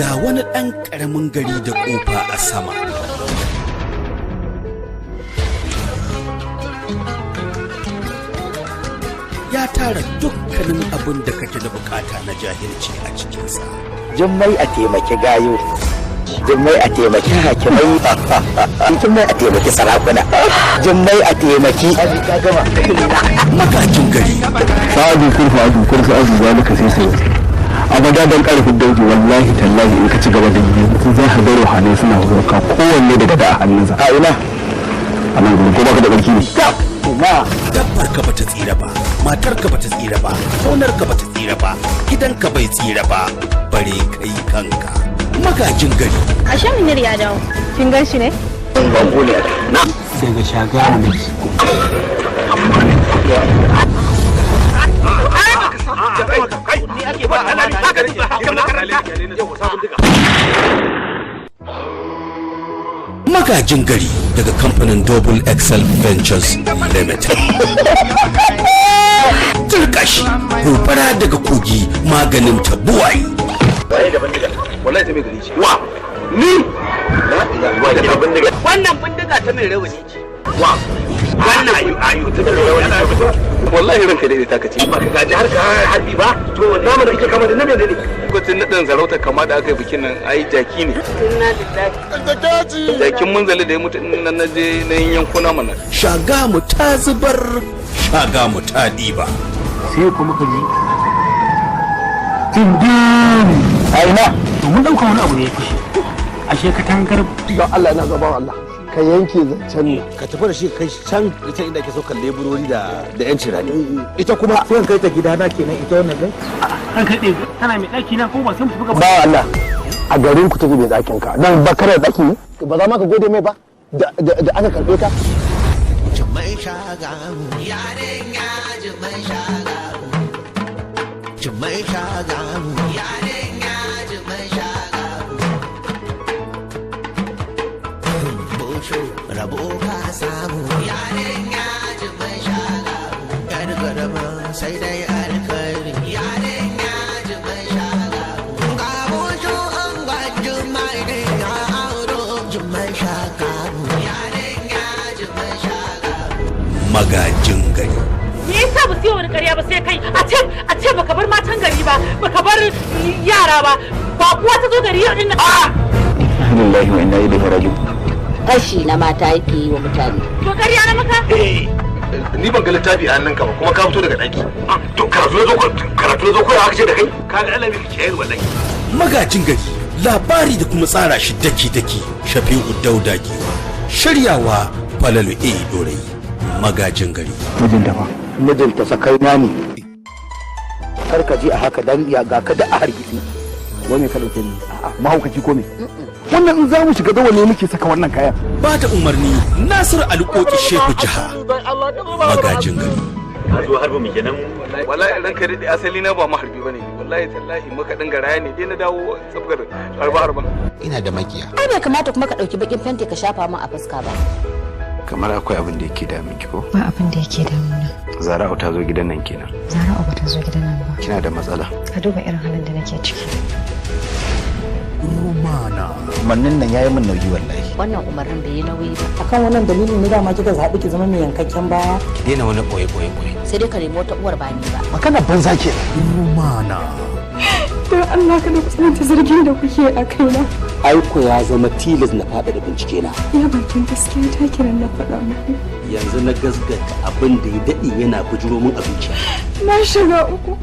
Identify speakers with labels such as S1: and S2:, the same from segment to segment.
S1: Ga wani ɗan ƙaramin gari da ƙofa a sama. Ya tara dukkanin abin da kake da bukata na jahilci a cikinsa.
S2: Jummai a taimaki gayo, Jummai a taimaki hakimai, Jummai a taimaki sarakuna, Jummai a taimaki.
S1: Magajin gari.
S3: Sa'adu kurfa adu kurfa adu zalika sai sai. Abada dan karfin dauji wallahi tallahi in ka ci gaba da yi za ka ga ruhanai suna hurka kowanne daga da a hannunsa.
S2: A ina?
S3: A nan gurin ko baka da barki ne.
S1: Dabbar ka bata tsira ba, matar ka bata tsira ba, gonar ka bata tsira ba, gidanka bai tsira ba, bare kai kanka. Magajin gari.
S4: Ashe Munir ya dawo. Kin gan shi ne?
S3: Daga shagara ne.
S1: Magajin gari daga kamfanin Double Excel Ventures Limited. Turkashi, gobara daga kogi maganin tabuwai.
S5: Wallahi ta mai gari ce. Wa? Ni?
S6: Wannan bindiga ta mai rawani ce.
S5: Wa? Wannan ayu ayu ta mai rawani ce. Wallahi ranka dai ta kace. Ba ka gaji har ka harbi ba. To namu da kike kama da nabe ne. Lokacin naɗin sarauta kama da aka yi bikin nan ai jaki ne. Jakin munzali da ya mutu nan na je na yankuna mana.
S1: Shagamu ta zubar, shagamu ta ɗiba.
S3: Sai kuma ka ji. Tindin!
S2: A ina?
S3: To mun ɗauka wani abu ne ya fashe. Ashe katangar
S7: Don Allah ina gaban Allah. Ka yanke zancen nan.
S8: Ka tafi da shi kai can ita inda ake saukar leburori da yancin rani.
S7: Ita kuma sai kai ta gidana kenan ita wannan din.
S3: An kaɗe tana mai ɗaki na ko ba sai mu tafi gaba.
S7: Ba Allah. A garin ku take mai ɗakin ka. Dan ba kana ɗaki ne? Ba za ma ka gode mai ba da aka karɓe ka.
S9: Jummai Shagamu yarinya Jummai Shagamu Jummai Shagamu yarinya Jummai Shagamu Bosho rabo ka samu yarinya Jummai Shagamu Yar garama sai dai alkhairi yarinya Jummai Shagamu Ga bosho an ga Jummai ne ya auro Jummai Shagamu yarinya Jummai Shagamu
S1: Magajin gari.
S4: Me yasa ba su yi wani ƙarya ba sai kai a ce baka bar matan gari ba, baka bar yara ba, ba kuwa ta zo gari yau din nan.
S3: Lillahi wa inna ilaihi raji'un.
S10: Fashi na mata yake yi wa mutane.
S4: To ƙarya na maka?
S5: Ni ban ga littafi a hannunka ba kuma ka fito daga ɗaki. To karatu na zo karatu na zo koyawa aka ce da kai. Ka ga Allah miki kiyaye wallahi.
S1: Magajin gari labari da kuma tsara shi daki-daki Shafi'u Dauda Giwa. Shiryawa Falalu A Dorayi. Magajin gari.
S3: Mijinta fa.
S2: Mijinta sakaina ne. Kar ka je a haka dan ya ga ka da a hargitsi.
S3: Wani ka ɗauke ni? Mahaukaci ko me? Wannan in za mu shiga dawa ne muke saka wannan kayan.
S1: Ba da umarni Nasiru Alƙoƙi Shehu Jiha. Magajin gari.
S5: Ka zo harbi mu kenan. Wallahi ranka dai asali na ba maharbi bane. Wallahi tallahi muka dinga raya ne dai na dawo tsabgar harba harba.
S8: Ina da makiya.
S10: Ai bai kamata kuma ka ɗauki bakin fenti ka shafa min a fuska ba.
S8: Kamar akwai abin da yake damun ki ko?
S11: Ba abin da yake damuna.
S8: Zara'u ta zo gidan nan kenan.
S11: Zara'u ba ta zo gidan nan ba.
S8: Kina da matsala.
S11: Ka duba irin halin da nake ciki.
S1: Rumana.
S2: Umarnin nan yayi min nauyi wallahi.
S10: Wannan umarnin bai yi nauyi ba.
S12: Akan wannan dalilin ne dama kika zaɓi ki zama mai yankakken baya.
S8: Ki daina wani boye boye boye.
S10: Sai dai ka nemi wata uwar ba ni ba.
S7: Magana banza kenan.
S1: Rumana.
S11: Don Allah kada ku tsananta zargin da kuke a kaina.
S2: Aiko ya zama tilas na faɗaɗa bincike na.
S11: Ya bakin gaskiya ta kiran na faɗa muku.
S2: Yanzu na gasgata abin da ya daɗe yana bujuro min a zuciya.
S11: Na shiga uku.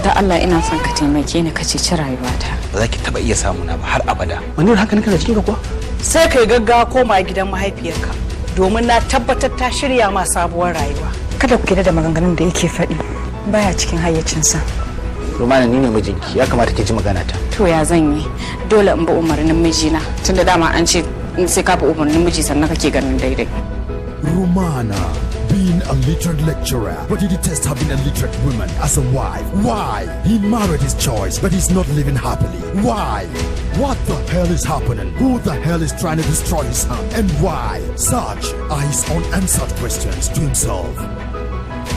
S13: Da Allah ina son ka taimake ni ka ceci rayuwata.
S8: Ba za ki taɓa iya samu na ba har abada.
S2: Wani haka ne kana cikin ka kuwa?
S12: Sai kai gaggawa koma gidan mahaifiyarka domin na tabbatar ta shirya ma sabuwar rayuwa.
S11: Kada ku kida da maganganun da yake faɗi. Baya cikin hayyacinsa.
S8: Rumana ni ne mijinki ya kamata ki ji magana ta.
S13: To ya zan yi? Dole in bi umarnin mijina tunda dama an ce sai ka bi umarnin miji sannan kake ganin daidai.
S1: Rumana. Being a literate lecturer, but he detests having a literate woman as a wife. Why? He married his choice, but he's not living happily. Why? What the hell is happening? Who the hell is trying to destroy his son? And why? Such are his unanswered questions to himself.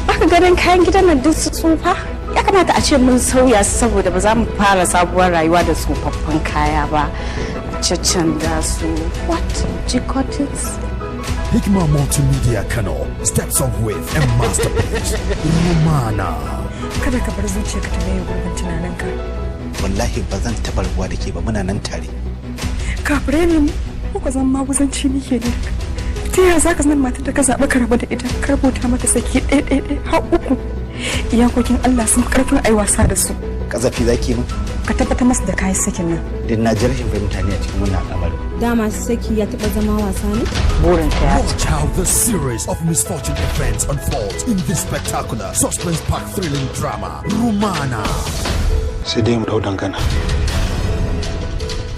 S13: Baka ganin kayan gidan nan duk su tsufa? Ya kamata a ce mun sauya su saboda ba za mu fara sabuwar rayuwa da tsofaffin kaya ba. Caccanda su. What? Jikotis?
S1: Hikma Multimedia Kano steps up with a masterpiece, Romana.
S11: Kada ka bar zuciyarka ta maye gurbin tunaninka.
S8: Wallahi ba zan taɓa rabuwa da ke ba, muna nan tare.
S11: Kafirai ne mu, ko ka zama maguzanci muke ne. Ta yaya za ka zama matar da ka zaɓi ka rabu da ita, ka rubuta mata saki ɗaya ɗaya ɗaya har uku? Iyakokin Allah sun fi ƙarfin ai wasa da su.
S8: Kazafi zaki min?
S11: Ka tabbatar masa da kayan sakin nan.
S8: Din na ji rashin fahimta ne a cikin wannan al'amarin.
S14: Dama saki ya taɓa zama wasa ne?
S12: Burinka ya
S1: Watch how the series of misfortune events unfolds in this spectacular, suspense-packed thrilling drama, Romana.
S15: Sai dai mu dau dangana.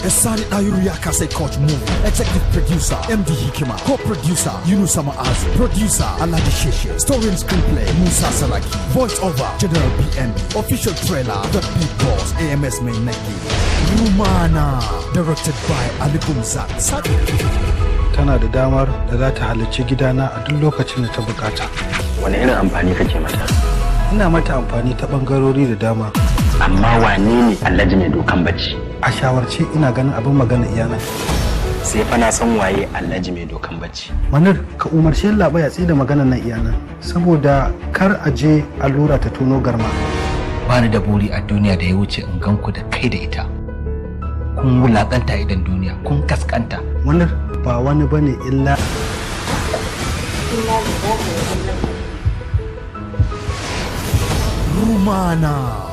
S1: A Sani Dahiru Yakasai Coach movie. Executive producer MD Hikima. Co-producer Yunusa Ma'azu. Producer Alhaji Sheshe. Story and screenplay Musa Saraki. Voice over General BNB. Official trailer The Big Boss AMS Mainaki. Rumana. Directed by Ali Gumzak.
S15: Tana da damar da za ta halarci gidana a duk lokacin da ta bukata.
S3: Wani irin amfani kake mata?
S15: Ina mata amfani ta bangarori da dama.
S3: Amma wane ne Alhaji mai dokan bacci?
S15: A shawarce ina ganin abin magana iyana.
S3: Sai fa na san waye Alhaji mai dokan bacci.
S15: Manir, ka umarci Yallaɓai ya tsaye da maganar nan iyana, saboda kar a je allura ta tono garma.
S16: Bani da buri a duniya da ya wuce in gan ku da kai da ita kun wulakanta idan duniya, kun kaskanta.
S15: Manir, ba wani bane illa
S1: Rumana.